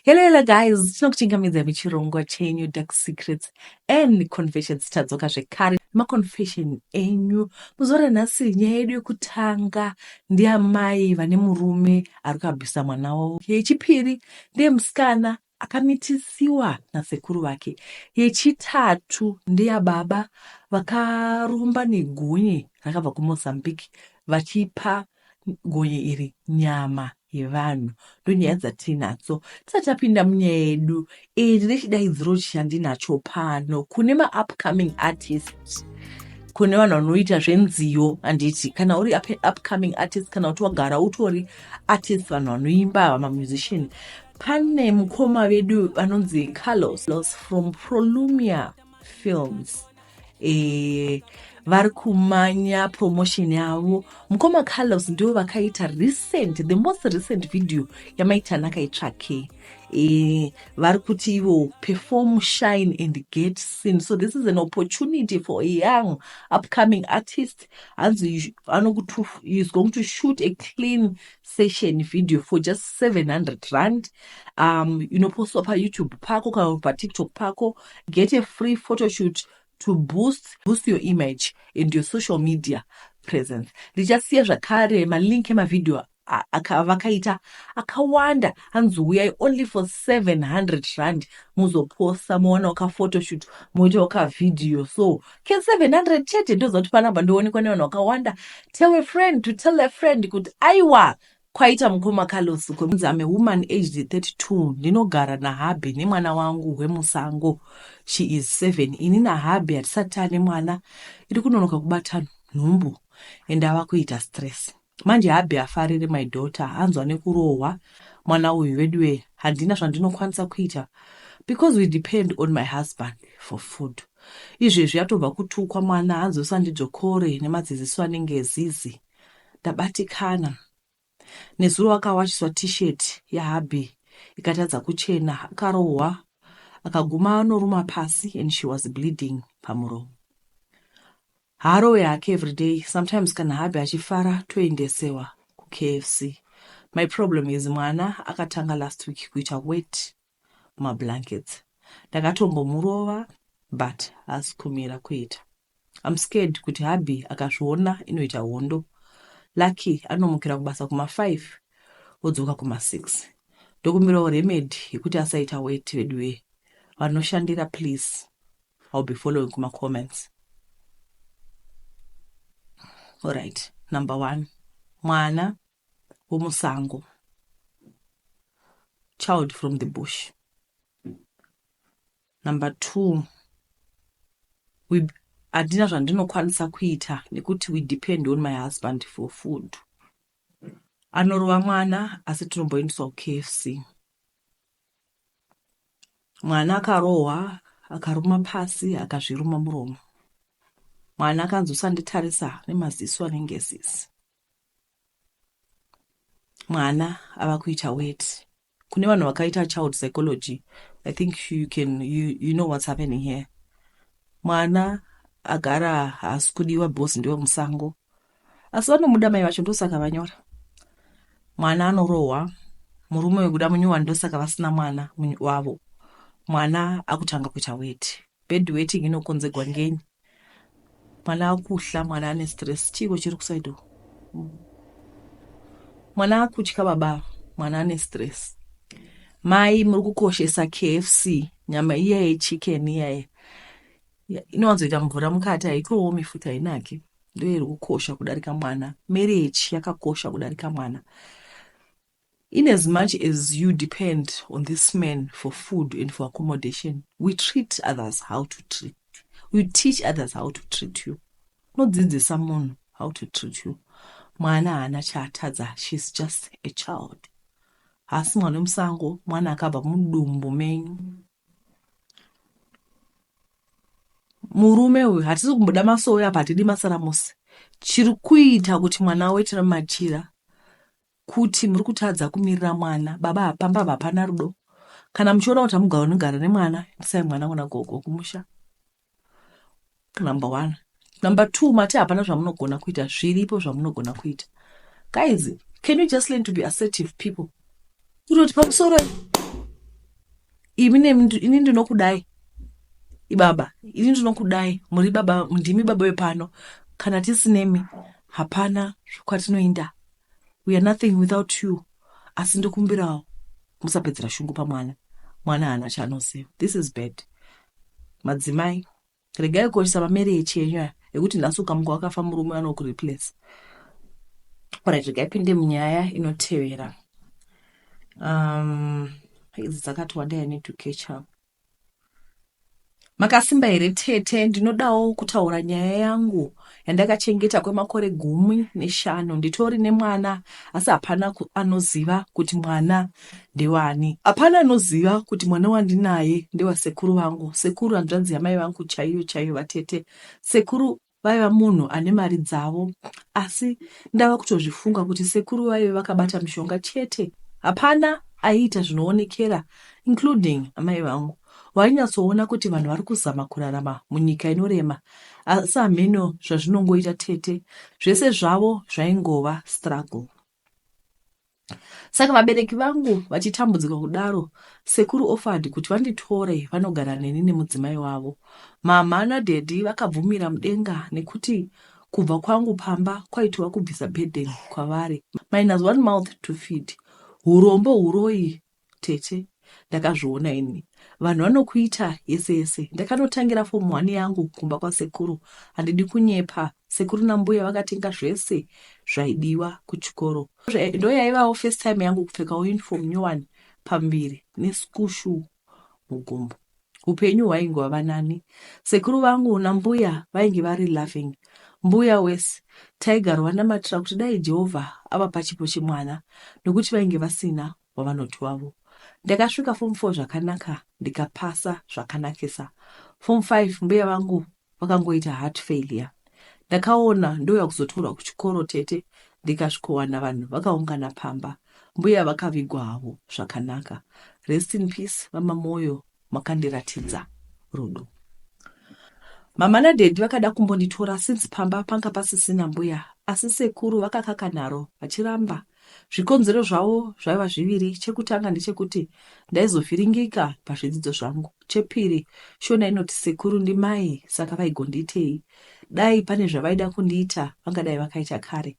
Hello, hello guys, tinokuchingamidza muchirongwa chenyu Dark Secrets and Confessions. Tadzoka zvekare maconfession enyu. Muzuva ranhasi nyaya yedu yekutanga ndeyamai vane murume ari kuabhisa mwana wavo. Yechipiri ndeyemusikana akamitisiwa nasekuru vake. Yechitatu ndeyababa vakaromba negonye rakabva kuMozambique vachipa gonye iri nyama yevanhu. Ndonyaya dzatinadzo. Tisati tapinda munyaya yedu, ndine chidaidziro chandinacho pano kune maupcoming artists, kune vanhu vanoita zvenziyo. Handiti kana uri upcoming artist kana kuti wagara utori artist, vanhu vanoimba, mamusician, pane mukoma vedu vanonzi Carlos from Prolumia Films. Vari kumanya promotion yavo. Mukoma Carlos ndivo vakaita recent, the most recent video yamaitanaka itsvake. Vari kuti ivo perform, shine and get seen. So this is an opportunity for a young upcoming artist. Hanzi is going to shoot a clean session video for just 700 rand, inopostwa paYouTube pako kana paTikTok pako. Get a free photoshoot to boost your image and your social media presence. Ndichasiya zvakare malink emavhidhiyo vakaita akawanda. Hanzi uyai only for 700 rand, muzoposta, muonawo kaphotoshoot, muitawo kavhidhiyo. So ke 700 chete. Ndoziva kuti panapa ndioonekwa nevanhu vakawanda. Tell a friend to tell a friend kuti aiwa, kwaita mukoma Carlos. Kwemunzi, am a woman aged 32, ndinogara nahubby nemwana wangu wemusango. She is 7. Ini nahubby hatisati taane mwana, iri kunonoka kubata nhumbu and ava kuita stress manje. Hubby afarire my daughter, anzwa nekurohwa mwana uyu. Veduwe, handina zvandinokwanisa kuita because we depend on my husband for food. Izvezvi atobva kutukwa mwana, hanzi usandidzokore nemadzidziso anenge ezizi. Ndabatikana. Nezuro akawachiswa T-shirt yahubby ikatadza kuchena, akarohwa akaguma anoruma pasi and she was bleeding pamuromo. Haarowe hake everyday, sometimes kana hubby achifara toendesewa kuKFC. My problem is mwana akatanga last week kuita wet mumablankets. Ndakatombomurova but haasi kumira kuita. I'm scared kuti hubby akazviona inoita hondo. Lucky anomukira kubasa kuma5, odzoka kuma6. Ndokumbirawo remedy yekuti asaita wet. Veduwe, vanoshandira, please. I'll be following kumacomments. Alright, number one, mwana womusango, child from the bush. Number two, handina zvandinokwanisa kuita nekuti we depend on my husband for food. Anorova mwana asi tinomboendeswa kuKFC. Mwana akarohwa akaruma pasi, akazviruma muromo. Mwana akanzi usanditarisa nemaziso anenge zizi. Mwana ava kuita wet. Kune vanhu vakaita child psychology, I think you know what's happening here. Mwana agara haasi kudiwa because ndewe musango, asi vanomuda mai vacho, ndosaka vanyora. Mwana anorohwa, murume wekuda munyowani, ndosaka vasina mwana wavo. Mwana akutanga kuita wet. Bed wetting inokonzegwa ngenyi? Mwana akuhla, mwana ane stress. Chiiko chiri kuside uko? Mwana akutya baba, mwana ane stress. Mai muri kukoshesa KFC, nyama iya yechicken iyaya inowanzoita mvura mukati, haitoomi futi, hainaki, ndo iri kukosha kudarika mwana. Marriage yakakosha kudarika mwana. In as much as you depend on this man for food and for accommodation, we treat others how to treat, we teach others how to treat you. Unodzidzisa munhu how to treat you. Mwana haana chaatadza, she's just a child. Haasi mwana wemusango, mwana akabva mudumbu menyu. Murume uyu, hatisi kumboda masowe apa, hatidi masaramusi. Chiri kuita kuti mwana wetire mumachira kuti muri kutadza kumirira mwana. Baba, pamba hapana rudo. Kana muchiona kuti hamugara unogara nemwana, endesai mwana kuna gogo kumusha, number one. Number two, mati hapana zvamunogona kuita. Zviripo zvamunogona kuita. Guys, can you just learn to be assertive people? Kutoti pamusoro Imi ini ndinokudai ibaba, ini ndinokudai muri baba, ndimi baba wepano. Kana tisinemi hapana kwatinoinda. We are nothing without you. Asi ndokumbirawo musapedzera shungu pamwana. Mwana haana chaanoziva. This is bad. Madzimai, regai kukoshesa mamarriage enyu aya ekuti nhasi ukamuka wakafa murume anokureplace. Alright, regai pinde munyaya inotevera. Idzi dzakati wandei, I need to catch up. Makasimba here tete? Ndinodawo kutaura nyaya yangu yandakachengeta kwemakore 15. Nditori nemwana asi hapana anoziva kuti mwana ndewani. Hapana anoziva kuti mwana wandinaye ndewasekuru vangu. Sekuru hanzvadzi yamai vangu chaiyo chaiyo vatete. Sekuru vaiva munhu ane mari dzavo asi ndava kutozvifunga kuti sekuru vaive vakabata mishonga chete. Hapana aiita zvinoonekera including amai vangu. Wainyatsoona kuti vanhu vari kuzama kurarama munyika inorema asi hameno zvazvinongoita tete. Zvese zvavo zvaingova struggle. Saka vabereki vangu vachitambudzika kudaro, sekuru offered kuti vanditore vanogara neni nemudzimai wavo. Mama nadaddy vakabvumira mudenga nekuti kubva kwangu pamba kwaitova kubvisa burden kwavari. Minus one mouth to feed. Hurombo huroyi tete, ndakazviona ini. Vanhu vanokuita yese yese. Ndakanotangira form 1 yangu kumba kwasekuru. Handidi kunyepa, sekuru nambuya vakatenga zvese zvaidiwa kuchikoro. Ndo yaivawo first time yangu kupfekawo uniform nyowani pamuviri neschool shoe mugumbo. Upenyu hwaingova nani. Sekuru vangu nambuya vainge vari loving. Mbuya wese taigaro vanamatira kuti dai Jehovha avapa chipo chemwana nokuti vainge vasina wavanoti wavo. Ndakasvika form 4 zvakanaka ndikapasa zvakanakisa. Form 5 mbuya vangu vakangoita heart failure. Ndakaona ndouya kuzotorwa kuchikoro tete ndikasvikowana vanhu vakaungana pamba. Mbuya vakavigwa havo zvakanaka. Rest in peace vamamoyo, makandiratidza rudo. Mama nadaddy vakada kumbonditora since pamba panga pasisina mbuya asi sekuru vakakaka naro vachiramba. Zvikonzero zvavo zvaiva zviviri. Chekutanga ndechekuti ndaizovhiringika pazvidzidzo zvangu. Chepiri, Shona inoti sekuru ndimai saka vaigondiitei? Dai pane zvavaida kundiita vangadai vakaita kare.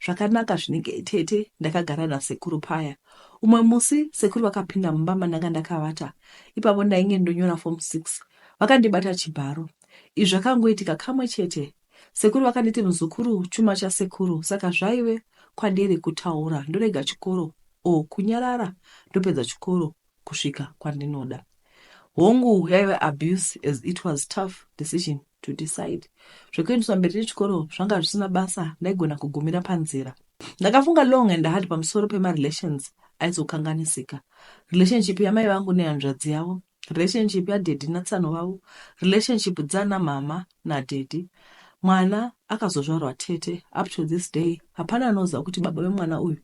Zvakanaka zvinenge tete ndakagara nasekuru paya. Umwe musi sekuru vakapinda mumba mandanga ndakavata. Ipapo ndainge ndonyora form 6. Vakandibata chibharo. Izvi zvakangoitika kamwe chete. Sekuru vakanditi muzukuru chuma chasekuru saka zvaive kwandiri kutaura ndorega chikoro or kunyarara ndopedza chikoro kusvika kwandinoda. Hongu yaiva abuse as it was tough decision to decide. Zvekuendeswa mberi nechikoro zvanga zvisina basa ndaigona kugumira panzira. Ndakafunga long and hard pamusoro pemarelations aizokanganisika. Relationship yamai vangu nehanzvadzi yavo, relationship yadaddy natsano vavo, relationship dzana mama nadaddy. Mwana akazozvarwa tete up to this day hapana anoziva kuti baba vemwana uyu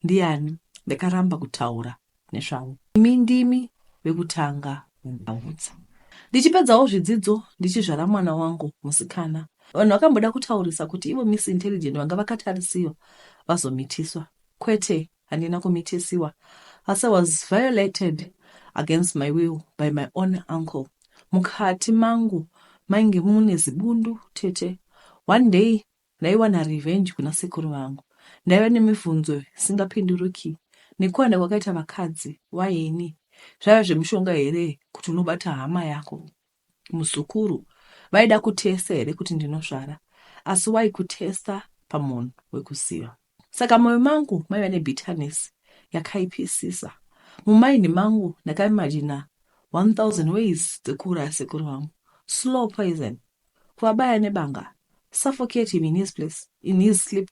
ndiani. Ndakaramba kutaura nezvavo. Imi ndimi vekutanga kundiudza. Ndichipedzawo zvidzidzo ndichizvara mwana wangu musikana. Vanhu vakamboda kutaurisa kuti ivo Miss Intelligent vanga vakatarisiwa vazomitiswa. Kwete, handina kumitisiwa. Asi I was violated against my will by my own uncle. Mukati mangu mainge mune zibundu tete. One day ndaiwana revenge kuna sekuru vangu. Ndaiva nemibvunzo isingapinduruki nekuwanda kwakaita vakadzi. Waini? Zvaiva zvemushonga here kuti unobata hama yako? Muzukuru vaida kutesta here kuti ndinozvara? Asi wai kutesta pamunhu wekuziva? Saka moyo mangu maiva nebitterness yakaipisisa. Mumind mangu ndakaimagina 1000 ways dzekuuraya sekuru vangu. Slow poison. Kuvabaya nebanga. Suffocate him in his place, in his sleep.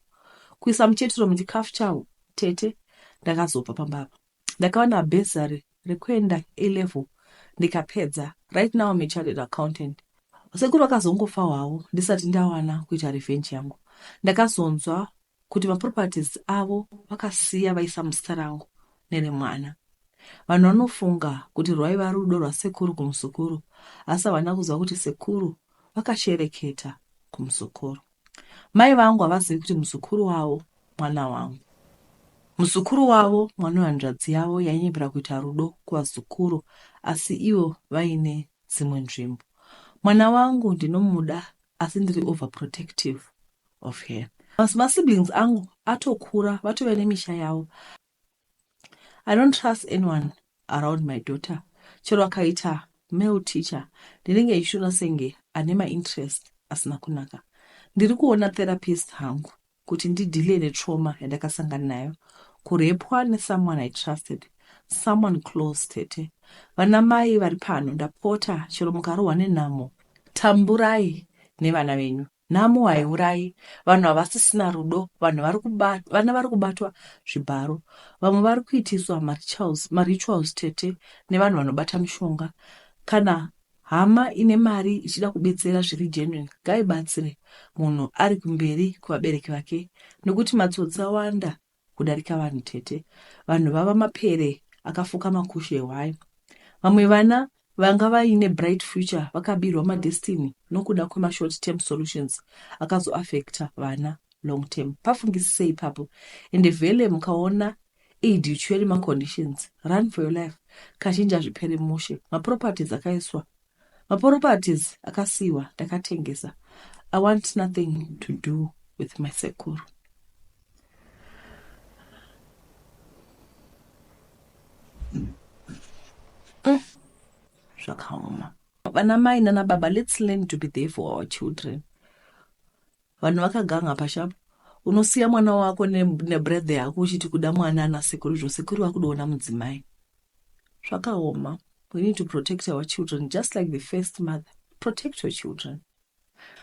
Kuisa mucheturo muchikafu chavo. Tete, ndakazobva pamba apa. Ndakawana bursary rekuenda A-level ndikapedza. Right now I'm a chartered accountant. Sekuru vakazongofa havo ndisati ndawana kuita revenge yangu. Ndakazonzwa kuti maproperties avo vakasiya vaisa muzita rangu neremwana. Vanhu vanofunga kuti rwaiva rudo rwasekuru kumuzukuru asi havana kuziva kuti sekuru vakashereketa kumuzukuru. Mai vangu havazivi kuti muzukuru wavo mwana wangu. Muzukuru wavo mwana wehanzvadzi yavo yainyepera kuita rudo kuvazukuru asi ivo vaine dzimwe nzvimbo. Mwana wangu ndinomuda asi ndiri overprotective of her. Masiblings angu atokura vatove nemisha yavo. I don't trust anyone around my daughter. Chero akaita male teacher ndinenge ndichiona senge ane mainterest asina kunaka. Ndiri kuona therapist hangu kuti ndidhile netrauma yandakasangana nayo kurepwa nesomeone I trusted someone close tete vana mai vari pano ndapota chero mukarohwa nenhamo tamburai nevana venyu nhamo haiurayi vanhu havasisina rudo vanhu vari vana vari kubatwa zvibharo vamwe vari kuitiswa marituals, marituals tete nevanhu vanobata mishonga kana Hama ine mari ichida kubetsera zviri genuine ngaibatsire munhu ari kumberi kwevabereki vake nekuti matsotsi awanda kudarika vanhu tete. Vanhu vava mapere akafuka makushe ehwai. Vamwe vana vanga vaine bright future vakabirwa madestiny nokuda kwemashort term solutions akazoaffecta vana long term. Pafungisisei ipapo. Ende vhele mukaona Aid ichiuya nemaconditions run for your life kazhinji hazvipere mushe maproperties akaiswa maproperties akasiiwa ndakatengesa i want nothing to do with my sekuru mm. Zvakaoma vana mai nana baba let's learn to be there for our children Vanhu vakaganga pashapu. Unosiya mwana wako nebrother yako uchiti kuda mwana ana sekuru izvo sekuru vakudoona mudzimai. Zvakaoma. We need to protect our children just like the first mother. Protect your children.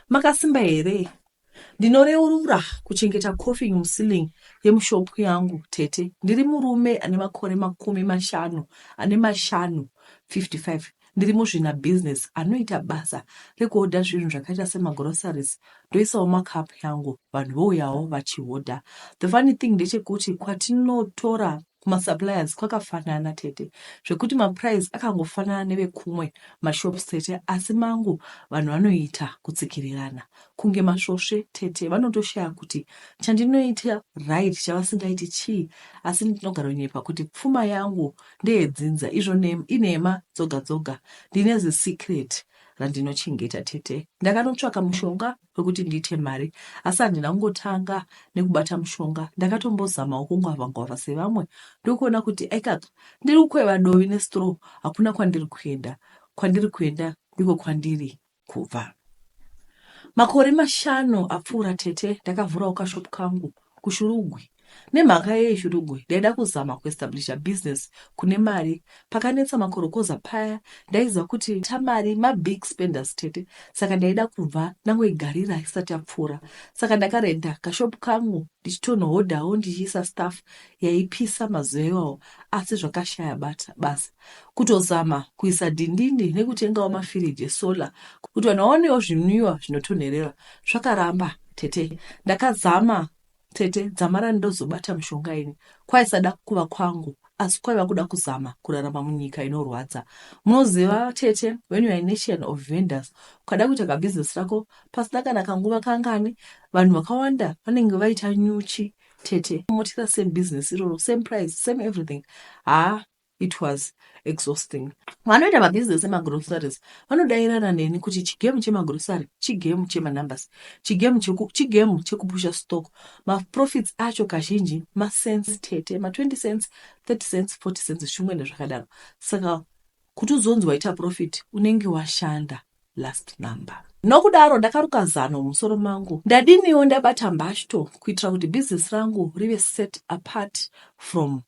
Makasimba here? Ndinoreurura kuchengeta coffin muceiling yemushopu yangu tete. Ndiri murume ane makore makumi mashanu ane mashanu 55 Ndiri muzvina business anoita basa rekuhodha zvinhu zvakaita semagroceries ndoisawo macup yangu vanhu vouyawo vachihodha. The funny thing ndechekuti kwatinotora kumasuppliers kwakafanana tete zvekuti maprice akangofanana nevekumwe mashops tete asi mangu vanhu vanoita kutsikirirana kunge masvosve tete vanotoshaya kuti chandinoita right chavasingaiti chii asi ndinogaronyepa kuti pfuma yangu ndeyedzinza izvo inhema dzoga dzoga ndine zisecret randinochengeta tete ndakanotsvaka mushonga wekuti ndiite mari asi handina kungotanga nekubata mushonga ndakatombozamawo kungwavha ngwavha sevamwe ndokuona kuti aikaka ndiri kukweva dovi nestraw hakuna kwandiri kuenda kwandiri kuenda ndiko kwandiri Kubva makore mashanu apfuura tete ndakavhurawo kashop kangu kuShurugwi. Nemhaka yei Shurugwi ndaida kuzama kuestablisha business kune mari. Pakanetsa makorokoza paya ndaiziva kuti mari mabig spenders tete saka ndaida kubva ndangoigarira isati yapfuura. Saka ndakarenta kashop kangu ndichitonohodhawo ndichiisa staff yaipisa mazuva iwawo asi zvakashaya basa. Kutozama kuisa dhindindi nekutengawo mafiriji esolar kuti vanhu vaonewo zvinwiwa zvinotonherera zvakaramba tete. Ndakazama tete dzamara ndozobata mushonga ini. Kwaisada kuva kwangu asi kwaiva kuda kuzama kurarama munyika inorwadza. Munoziva tete when you are a nation of vendors ukada kuita kabusiness rako pasina kana kanguva kangani vanhu vakawanda vanenge vaita nyuchi tete. Motoita same business iroro same price same everything haa it was exhausting. Vanoita mabusiness emagroceries vanodairana neni kuti chigame chemagrocery chigame chemanumbers chigame cheku, chigame chekupusha stock maprofits acho kazhinji macents tete ma20 cents 30 cents 40 cents zvimwe nezvakadaro saka kuti uzonzi waita profit unenge washanda last number. Nokudaro ndakaruka zano mumusoro mangu. Ndadiniwo ndabata mbashto kuitira kuti business rangu rive set apart from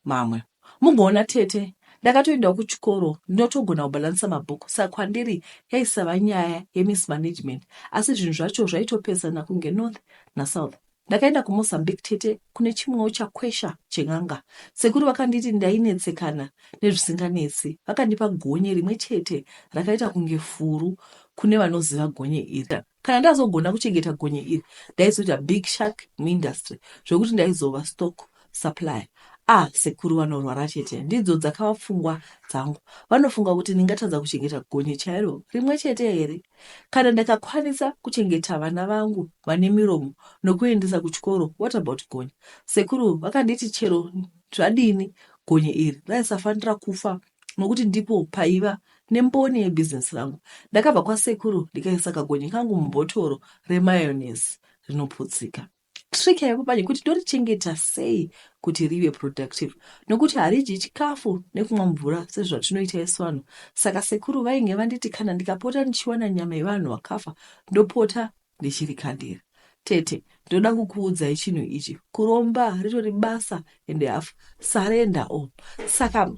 mamwe. Mugoona tete, ndakatoendawo kuchikoro ndinotogona kubhalanisa mabhuku saka kwandiri yaisava nyaya yemismanagement asi zvinhu zvacho zvaitopesana kunge north nasouth. Ndakaenda kuMozambique tete kune chimwewo chakwesha chen'anga. Sekuru vakanditi ndainetsekana nezvisinganetsi. Vakandipa gonye rimwe chete rakaita kunge furu kune vanoziva gonye iri. Kana ndazogona kuchengeta gonye iri ndaizoita big shark muindustry zvekuti ndaizova stock supplier. Ah sekuru vanorwara chete ndidzo dzakava pfungwa dzangu. Vanofunga kuti ndingatadza kuchengeta gonye chairo rimwe chete here? Kana ndakakwanisa kuchengeta vana vangu vane miromo nokuendesa kuchikoro what about gonye? Sekuru vakanditi chero zvadini gonye iri raisafanira kufa nokuti ndipo paiva nemboni yebhizinesi rangu. Ndakabva kwasekuru ndikaisa kagonye kangu mubhotoro remayonnaise rinoputsika. Trick yaiva panye kuti ndorichengeta sei kuti rive productive nokuti haridyi chikafu nekumwa mvura sezvatinoita isu vanhu. Saka sekuru vainge vanditi kana ndikapota ndichiwana nyama yevanhu vakafa ndopota ndichirikandira. Tete, ndoda kukuudzai chinhu ichi, kuromba ritori basa and half, surrender all. Saka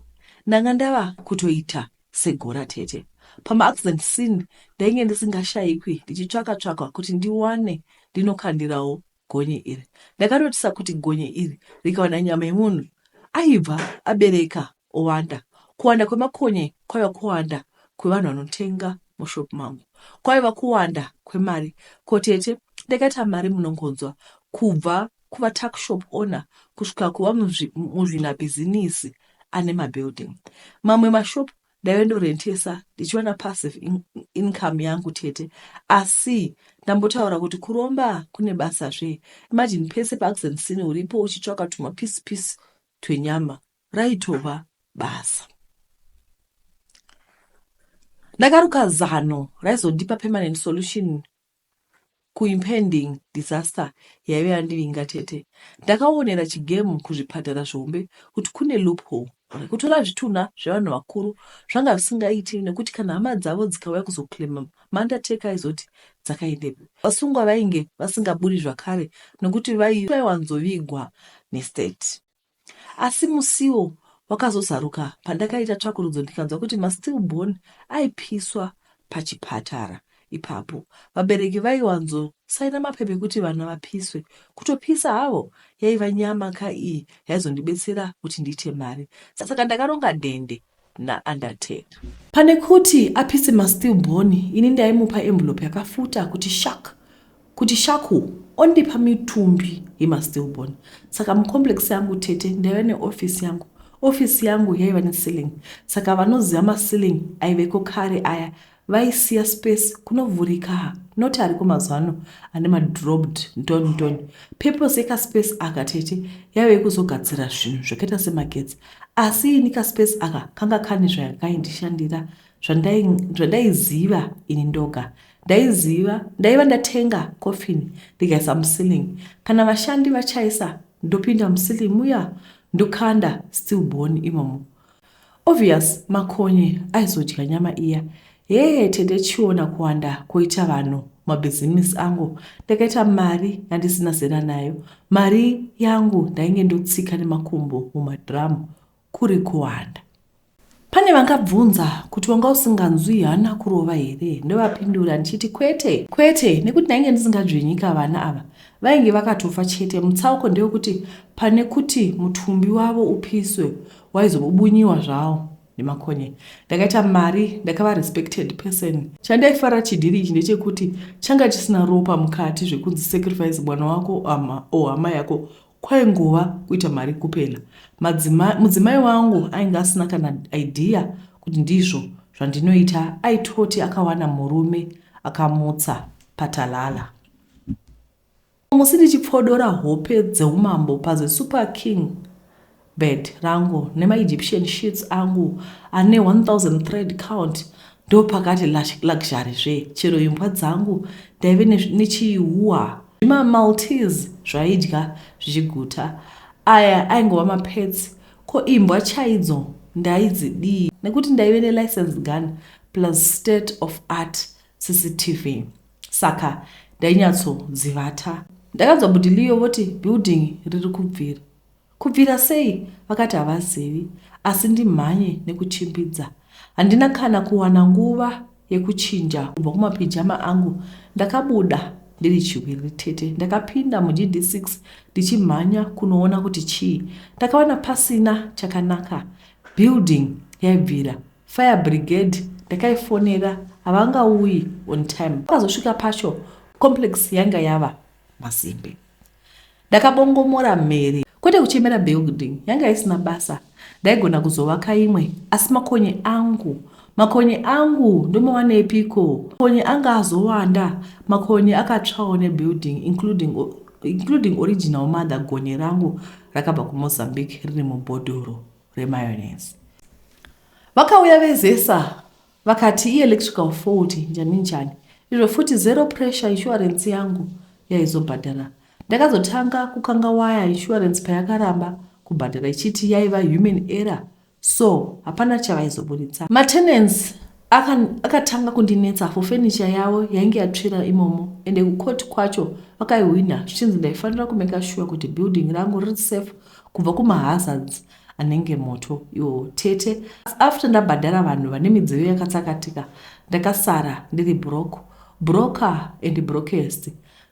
ndanga ndava kutoita segora tete. Pamaaccident scene ndainge ndisingashaikwi ndichitsvaka tsvaka kuti ndiwane ndinokandirawo gonye iri. Ndakanotisa kuti gonye iri rikawana nyama yemunhu aibva abereka owanda. Kuwanda kwemakonye kwaiva kuwanda kwevanhu vanotenga mushop mangu. Kwaiva kuwanda kwemari. Ko tete ndakaita mari munongonzwa kubva kuva tuckshop owner kusvika kuva muzvinabhizinisi ane mabuilding. Mamwe mashop ndaive ndorentesa ndichiwana passive in income yangu tete. Asi ndambotaura kuti kuromba kune basa zve. Imagine pese paaccident scene uripo uchitsvaka tumapisi pisi twenyama raitova basa. Ndakaruka zano raizondipa permanent solution kuimpending disaster yaive yandivinga tete. Ndakaonera chigame kuzvipatara zvihombe kuti kune loophole rekutora zvitunha zvevanhu vakuru zvanga zvisingaiti nekuti kana hama dzavo dzikauya kuzoclaima maundertaker aizoti dzakaendepi. Vasungwa vainge vasingabudi zvakare nekuti vaiwanzovigwa nestate. Asi musiwo wakazozaruka pandakaita tsvakurudzo ndikanzwa kuti mastillborn aipiswa pachipatara ipapo. Vabereki vaiwanzosaina mapepa ekuti vana vapiswe. Kutopisa havo yaiva nyama ka iyi yaizondibetsera kuti ndiite mari. Saka ndakaronga dhende naUndertaker. Pane kuti apise mastillborn ini ndaimupa envelope yakafuta kuti shark kuti shaku ondipa mitumbi yemastillborn. Saka mucomplex yangu tete ndaiva neoffice yangu. Office yangu yaiva neceiling saka vanoziva maceiling aiveko kare aya vaisiya space kunovhurika not ariko mazuva ano ane madropped ntoni ntoni. Purpose yekaspace aka tete yaive yekuzogadzira zvinhu zvakaita semagetsi asi ini kaspace aka kanga kane zvakaindishandira zvandaiziva ini ndoga. Ndaiziva ndaiva ndatenga coffin ndikaisa muceiling. Kana vashandi vachaisa ndopinda muceiling muya ndokanda stillborn imomo. Obvious makonye aizodya nyama iya. Hee tete chiona kuwanda kwoita vanhu mumabhizimisi angu ndakaita mari yandisina zera nayo. Mari yangu ndainge ndotsika nemakumbo mumadrum kuri kuwanda. Pane vangabvunza kuti wanga usinganzwi hana kurova here? Ndovapindura ndichiti kwete, kwete nekuti ndainge ndisingadzvinyika vana ava vainge vakatofa chete. Mutsauko ndewekuti pane kuti mutumbi wavo upiswe waizobubunyiwa zvawo nemakonye. Ndakaita mari ndakava respected person. Chandaifarira chidhiri ichi ndechekuti changa chisina ropa mukati zvekunzi sacrifice mwana wako or hama yako Kwaingova kuita mari kupela. Madzima, mudzimai wangu ainge asina kana idea kuti ndizvo zvandinoita aitoti akawana murume akamutsa patalala. Musi ndichipfodora hope dzeumambo paZisuper King bed rangu nemaEgyptian sheets angu ane 1000 thread count ndopakati luxury zve chero imbwa dzangu ndaive nechihuwa zvima maltese zvaidya zvichiguta aya aingova mapets ko imbwa chaidzo ndaidzidii nekuti ndaive nelicense gun plus state of art cctv saka ndainyatsodzivata ndakanzwa budi Leo voti building riri kubvira Kubvira sei vakati havazivi asi ndimhanye nekuchimbidza. Handina kana kuwana nguva yekuchinja kubva kumapijama angu ndakabuda ndiri chiwiriri tete. Ndakapinda muGD6 ndichimhanya kunoona kuti chii. Ndakawana pasina chakanaka. Building yaibvira. Fire brigade ndakaifonera havangauyi on time. Vakazosvika pacho complex yanga yava masimbe. Ndakabongomora mhere Kwete kuchemera building yanga isina basa ndaigona kuzovaka imwe asi makonye angu makonye angu ndomawanepiko makonye anga azowanda makonye akatsvawo nebuilding including original mother gonye rangu rakabva kuMozambique riri mubhodhoro remayonnaise. Vakauya veZESA vakati ielectrical fault njani njani izvo futi zero pressure insurance yangu yaizobhadhara. Ndakazotanga kukanga waya insurance payakaramba kubhadhara ichiti yaiva human error so hapana chavaizoburitsa. Matenants akatanga kundinetsa for furniture yavo yainge yatsvira imomo ende kukoti kwacho vakaihwina zvichinzi ndaifanira kumake sure kuti building rangu riri safe kubva kumahazards anenge moto iwo. Tete, after ndabhadhara vanhu vane midziyo yakatsakatika ndakasara ndiri broke, broker and brokest.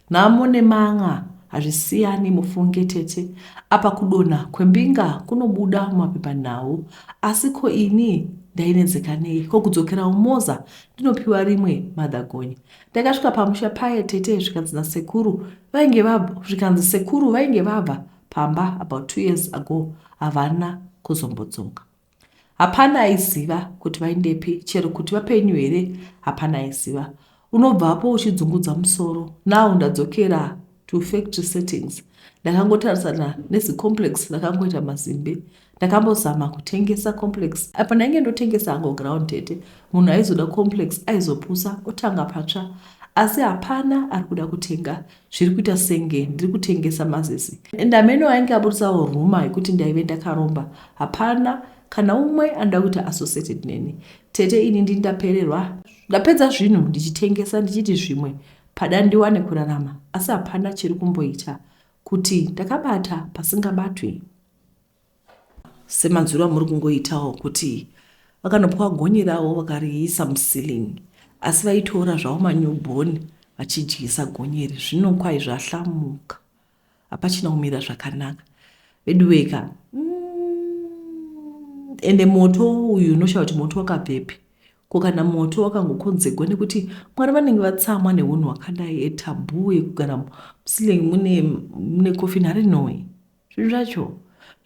Nhamo nemanga hazvisiyani mufunge tete. Apa kudonha kwembinga kunobuda mumapepanhau asi ko ini ndainetseka nei ko kudzokera umoza ndinopiwa rimwe madhagonye. Ndakasvika pamusha paye tete zvikanzi nasekuru vainge vabva zvikanzi sekuru vainge vabva pamba about 2 years ago havana kuzombodzoka. Hapana aiziva kuti vaindepi chero kuti vapenyu here hapana aiziva. Unobvapo uchidzungudza musoro. Now ndadzokera to factory settings. Ndakangotarisana nezicomplex rakangoita mazimbe. Ndakambozama kutengesa complex apa ndainge ndotengesa hangu ground tete. Munhu aizoda complex aizopusa otanga patsva asi hapana ari kuda kutenga zviri kuita senge ndiri kutengesa mazisi ende ameno ainge aburitsawo rumour yekuti ndaive ndakaromba hapana kana umwe anoda kuita associated neni tete ini ndini ndapererwa ndapedza zvinhu ndichitengesa ndichiti zvimwe pada ndiwane kurarama asi hapana chiri kumboita kuti ndakabata pasingabatwi semanzwiro amuri kungoitawo kuti vakanopiwa gonye ravo vakariisa muceiling asi vaitora zvavo manewborn vachidyisa gonye iri zvino kwai zvahlamuka hapachina kumira zvakanaka veduweka ende moto uyu unoshaya kuti moto wakabvepi ko kana moto wakangokonzegwa nekuti mwari vanenge vatsamwa neunhu hwakadai etaboo yekugara muceiling mune, mune coffin harinoi zvinhu zvacho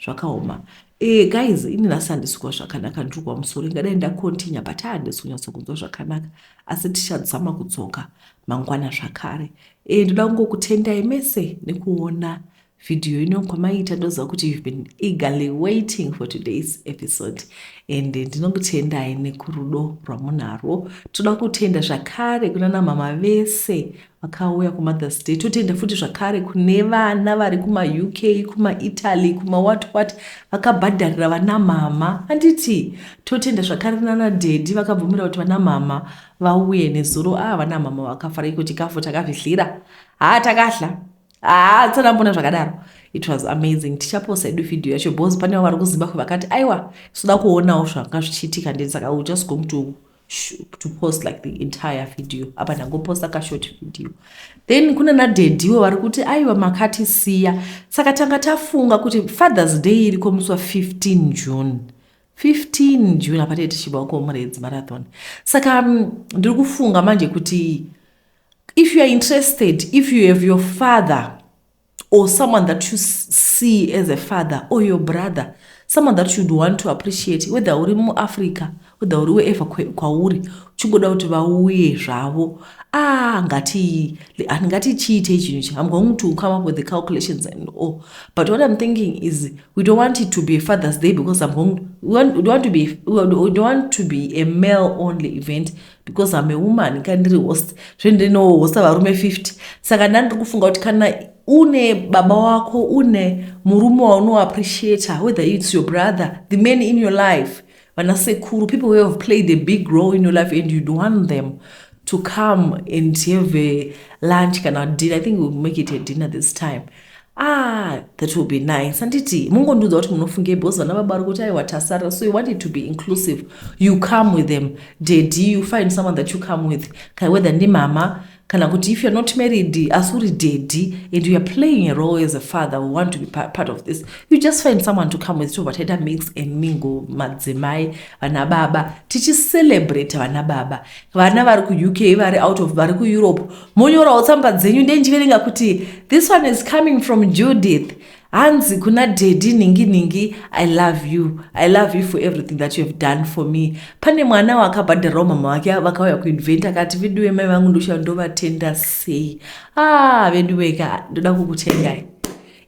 zvakaoma guys ini nhasi handisi kuwa zvakanaka ndiri kuwa musoro ingadai ndacontinue but handisi kunyatsokunzwa zvakanaka asi tichadzama kudzoka mangwana zvakare ndoda kungokutendai mese nekuona vhidhiyo ino kwamaita ndoziva kuti you've been eagerly waiting for today's episode and ndinokutendai nekurudo rwamunarwo toda kutenda zvakare kuna namama vese vakauya kuMothers Day totenda futi zvakare kune vana vari kumaUK kumaItaly kumawhat what vakabhadharira vana mama handiti totenda zvakare nana daddy vakabvumira kuti vana mama vauye nezuro a vana mama vakafara iko chikafu takazvihlira haa takahla haa tsanambona zvakadaro it was amazing tichaposta edu vhidhiyo yacho because pane vari kuZimbabwe vakati aiwa soda kuonawo zvanga zvichiitika ndini saka we just going to post like the entire video apa ndangoposta kashort video then kuna nadaddywo vari kuti aiwa makatisiya saka tanga tafunga kuti Father's Day iriko musi wa15 June 15 June apa tee tichibva kuComrades Marathon saka ndiri kufunga manje kuti if you are interested if you have your father or someone that you see as a father or your brother someone that you'd want to appreciate whether uri muAfrica whether uri wherever kwauri uchingoda kuti vauye zvavo ah ngati ngatichiitei chinhu ichi I'm going to come up with the calculations and all but what I'm thinking is we don't want it to be a Father's Day because I'm going we don't want to be we don't want to be a male only event because I'm a woman kandiri host zvendinohosta varume 50 saka ndandiri kufunga kuti kana une baba wako une murume waunoappreciata whether it's your brother the man in your life vanasekuru people who have played a big role in your life and you'd want them to come and have a lunch kana dinner I think we'll make it a dinner this time ah that will be nice handiti mungondiudza kuti munofungei because vana baba vari kuti aiwa tasara so you want it to be inclusive you come with them daddy you find someone that you come with whether ndimama kana kuti if you're not married asi uri daddy and you are playing a role as a father who want to be part of this you just find someone to come with tobva taita mix and mingle madzimai vana baba tichicelebrate vana baba vana vari kuUK vari out of vari kuEurope monyorawo tsamba dzenyu ndenjiverenga kuti this one is coming from Judith. Hanzi kuna daddy nhingi nhingi, I love you, I love you for everything that you have done for me. Pane mwana wakabhadharirawo mama vake vakauya kuevent, akati, "Veduwe, mai vangu ndosha ndovatenda sei? Ah, veduweka, ndoda kukutendai.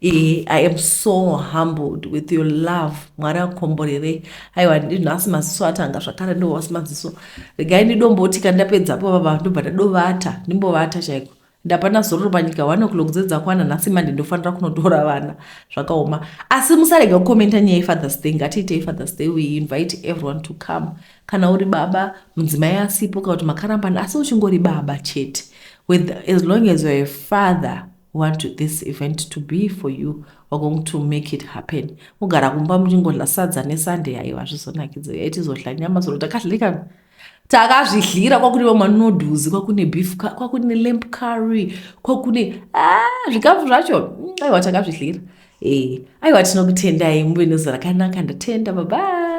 I am so humbled with your love. Mwari akomborerei." Aiwa, nhasi maziso atanga zvakare, ndowasi maziso. Regai ndidomboti kandapedzapo baba, ndobva ndadovata, ndimbovata chaiko. Ndapana zororo panyika. 1 o'clock dzedzakwana. Nhasi mande ndofanira kunotora vana, zvakaoma. Asi musarega kukomenta nyaya yeFather's Day. Ngatiitei Father's Day, we invite everyone to come. Kana uri baba, mudzimai asipo, kana kuti makarambana, asi uchingori baba chete, with as long as you're a father, want this event to be for you, we're going to make it happen. Mugara kumba muchingodla sadza neSunday, aiwa, zvizonakidza. Yaitizodla nyama zoro, takadlika, takazvihlira. Kwakune manoodles, kwakune beef, kwakune lamb curry, kwakune, ah, zvikafu zvacho, aiwa, takazvihlira. Aiwa, tinokutendai, muve nezuva rakanaka. Ndatenda, bye bye.